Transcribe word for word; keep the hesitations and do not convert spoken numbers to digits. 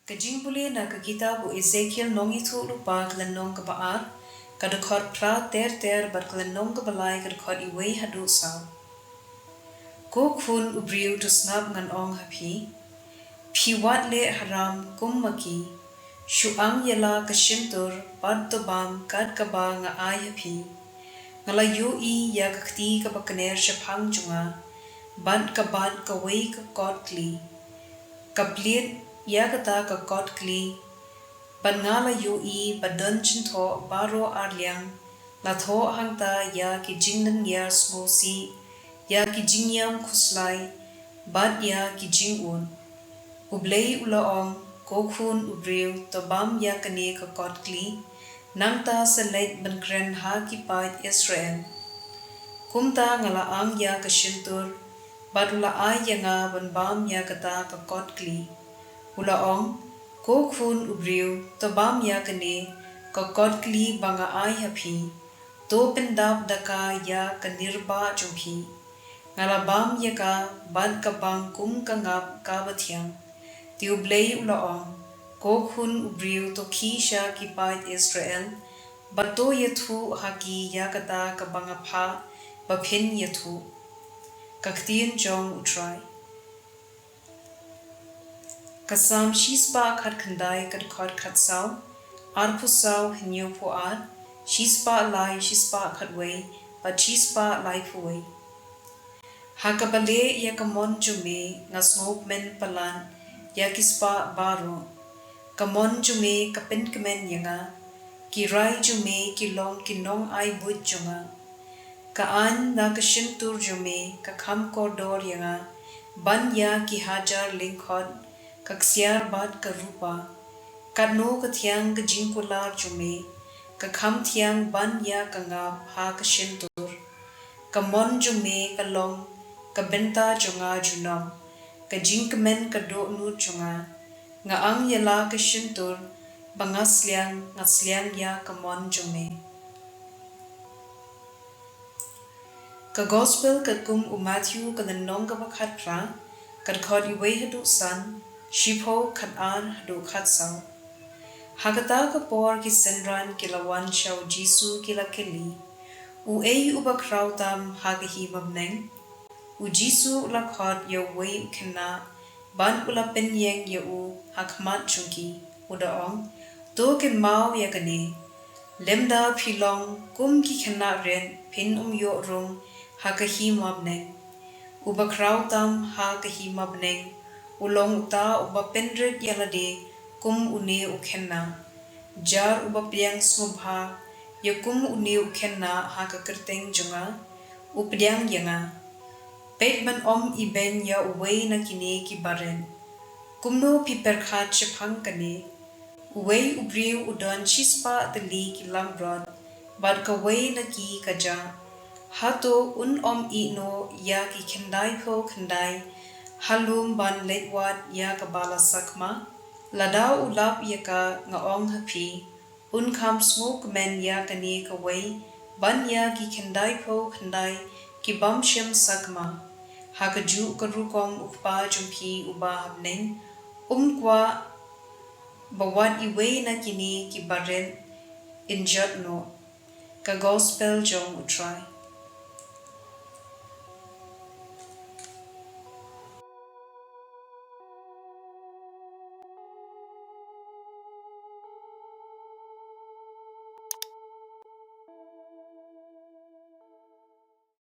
Ka jingpule na ka kitab u Ezekiel nongïathuhlypa ka lynnong kaba ar, ka dkhot phra ter ter bad ka lynnong kaba lai ka dkhot wei haduh saw. Ko khun u briew, to sngap, ngan ong ha phi, phi wat leh haram kum ma ki. Shu ang ïa la ka shyntur bad to bam kat kaba nga ai ha phi. Nga la ïohi ïa ka kti kaba kner shaphang jong nga bad ka bat kawei ka kot kli. Ka plied ïa kata ka kot kli, bad nga la ïohi ba don jingthoh baroh arliang. La thoh hangta ïa ki jinglynñiar sngewsih, ïa ki jingïam khuslai, bad ïa ki jingud. U Blei u la ong, ko khun u briew, to bam ïa kane ka kot kli, nangta sa leit ban kren ha ki paid Israel. Kumta nga la ang ïa ka shyntur bad u la ai ïa nga ban bam ïa kata ka kot kli. U la ong, ko khun u briew, to bam ïa kane ka kot kli ba nga ai ha phi. To pyndap da ka ïa ka nirbah jong phi. Nga la bam ïa ka bad ka bang kum ka ngap kaba thiang. Te u Blei u la ong, ko khun u briew, to khie sha ki paid Israel bad to ïathuh ha ki ïa kata kaba nga phah ba phin ïathuh. Ka ktien jong U Trai. Ka Salm shispah khatkhyndai, ka dkhot khatsaw, arphew saw, hynñiewphew ar, shispah lai, shispah khatwei bad shispah laiphew wei. Ha kaba leh ïa ka mon jong me nga sngewkmen palat ïa ki spah baroh. Ka mon jong me ka pynkmen ïa nga. Ki rai jong me ki long ki nongai buit jong nga. Ka aiñ na ka shyntur jong me ka kham kordor ïa nga ban ïa ki hajar lyngkhot, ka ksiar bad ka rupa. Katno ka thiang ka jingkular jong me, ka kham thiang ban ïa ka ngap ha ka shyntur. Ka mon jong me ka long ka bynta jong nga junom, ka jingkmen ka dohnud jong nga. Nga ang ïa la ka shyntur ba nga sliang, nga sliang ïa ka mon jong me. Ka Gospel katkum u Matthew, ka lynnong kaba khatphra, ka dkhot wei haduh san, shiphew, khatar haduh khatsaw. Ha kata ka por ki synran ki la wan sha u Jisu, ki la kylli, uei uba khraw tam ha ka hima bneng? U Jisu u la khot ïa uwei u khynnah bad u la pynïeng ïa u ha khmat jong ki, u da ong, to kynmaw ïa kane. Lymda phi long kum ki khynnah rit phin ym ïoh rung ha ka hima bneng. Uba khraw tam ha ka hima bneng u long uta uba pynrit ïa lade kum une u khynnah. Jar uba pdiang sngewbha ïa kum une u khynnah ha ka kyrteng jong nga, u pdiang ïa nga. Peit ban ym ibeiñ ïa uwei na kine ki barit. Kumno phi pyrkhat shaphang kane? Uwei u briew u don shispah tylli ki langbrot bad kawei na ki ka jah. Hato un ym ïeh noh ïa ki khyndaiphew khyndai ha lum ban leit wad ïa kaba la sakma? Lada u lap ïa ka, nga ong ha phi, un kham sngewkmen ïa kane kawei ban ïa ki khyndaiphew khyndai ki bym shym sakma. Ha kajuh ka rukom u Kpa jong phi uba ha bneng um kwah ba wat iwei na kine ki barit in jot noh. Ka Gospel jong U Trai.